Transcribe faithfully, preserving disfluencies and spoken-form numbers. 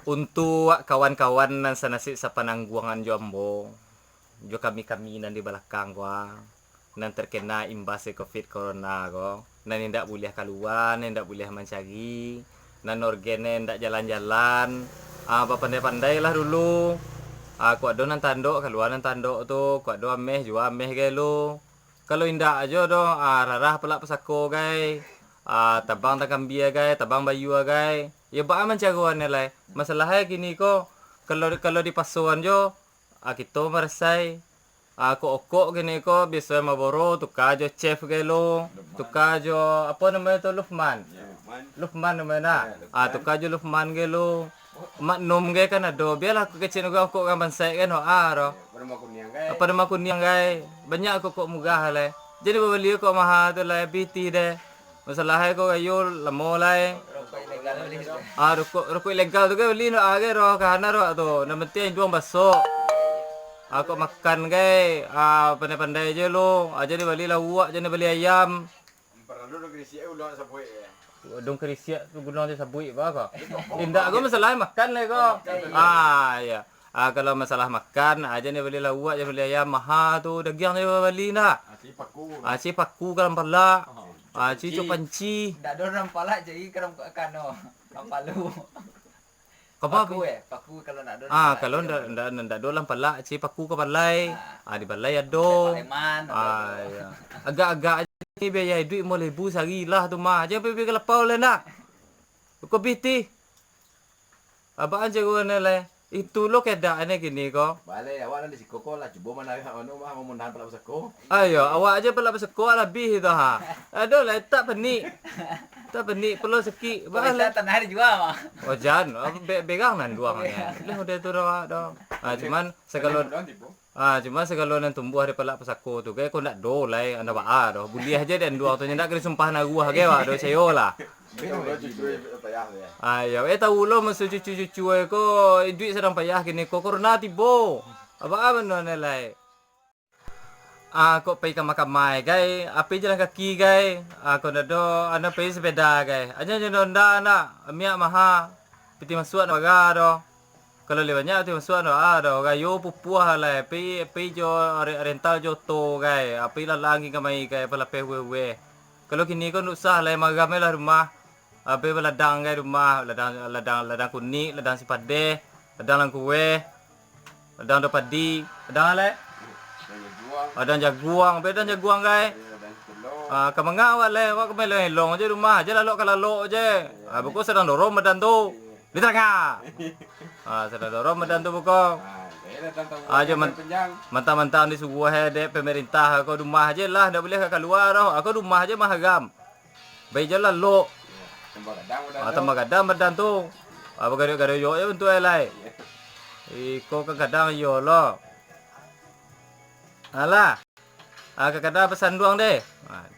Untuak kawan-kawan nan sanasib sapanangguangan jo ambo, jo kami-kami nan di balakang ko, ah, nan terkena imbas dari covid corona ko, nan indak buliah kalua, nan indak buliah mancari, nan orgennyo indak jalan-jalan, ah, bapandai-pandailah dulu. Ah, kok ado nan tandok, kalua nan tandok tu, kok ado ameh, jua ameh gai lu. Kalau indak ajo doh, ah, rarah palak pusako gai, ah, tabang takambia gai, tabang bayu gai. Yo baa mancaronyo lai. Masalahnyo kini ko, kalau, kalau dipasoan jo, ah, kito marasai. Ah, kok okok kini ko, biaso Marlboro, tuka jo Chef gai lo, tuka jo, apo namonyo tu, Lufman. Lufman namonyo nah. Ah, tuka jo Lufman gai lo. Magnum gai kan ado, bialah kok kecek ko, kok kan bansaik kan, ah, doh. Pado ma kuniang gai. Pado ma kuniang gai. Banyak kok, kok murah lai. Jadi babali kok maha tu lai, pitih deh. Masalahnyo kok kayo lamo lai. Rokok ilegal bali. Ah, rokok, rokok ilegal tu gai bali nak gai doh, kahana doh tu. Nan penting induang basok. Ah, kok makan gai, ah, pandai-pandai je lo. Ah, jadi bali lauak, jadi bali ayam. Amparo do karisiak ulang sabuik ya. Dong karisiak tu guno je sabuik ba ko. Indak ko masalah makan lai ko. Ah, iya. Ah, kalau masalah makan, aja ni bali lauak, je bali ayam, maha tu, dagiang je bali ndak. Aci paku. Aci paku kalam palak. Aci cuk panci. Ndak ado dalam palak, jadi kalam kano. Kalam palu. Kapa? Paku, eh, paku kalau ndak ado. Ah, kalau ndak, ndak, ndak ado lah palak, cik paku ka balai. Ah, di balai ado. Preman, ah, ado. Iya. Agak-agak aja ni biaya iduik limo ribu sahari lah tu mah. Jangan pai-pai ka lapau lah ndak. Kok bih ti. Abaan caro ni lah. Itu lo keadaan ni kini ko. Balai awak nan di siko ko lah cubo managak anu mah, mamunahan palak basako. Ayo, awak aja palak basako lah bih tu ha. Aduh lah, tak panik. Tak panik, perlu sakik. Kok bisa tanah dijua mah? Oh, jan. Oh, be-, begang nan duang ni. Lah udah tu dah, dah. Ah, cuman segalo, ah, cuman segalo nan tumbuah di palak pasako tu, kayak kau ndak do lai, anda baa doh. Buliah aja dan duang tu ndak kena sumpah naruah ge, wah, do sayo lah. Ah, ya, eh, tahu lo masa cucu-cucu eh ko, iduik sadang payah kini ko, corona tibo. Apa, apa benda ni lai? Ah, kok pai kamai-kamai gai, api jalan kaki gai, ah, kok ndak do, anda pai sepeda gai. Aja je honda nak, miak maha, piti masuak nak paga do. Kalau lai banyak piti masuak do, ah, do, gayo pupuah lai, pai, pai jo re-, rental jo oto gai, api lalang kamai gai, palapeh weh-weh. Kalau kini ko ndak usah lai, maram lah rumah. Abih baladang gai rumah, ladang, ladang, ladang kunik, ladang sipadeh, ladang langkuweh, ladang daun padi, ladang alai? Ladang jaguang. Ladang jaguang, abih ladang jaguang gai. Iyo, ladang sikulo. Ah, ka manga awak lai, awak ka main elong-elong aja rumah, aja lalok ka lalok aja. Ah, beko sadang dorom badan tu. Di tangah. Ah, sadang dorom badan tu beko. Ah, jadi ladang tahu. Ah, aja ladang man-, panjang. Mantang-mantang disuruah eh dek pemerintah, ako rumah aja lah, ndak buliah ka kalua doh. Ako rumah aja mah haram. Bai jo lalok. Tambah gadang badan tu. Ah, tambah gadang badan tu. Ah, bagaduak-gaduak je bantuak e lai. Iyo. Iko kan gadang iyo lo. Alah. Ah, kadang-kadang basanduang deh. Ah.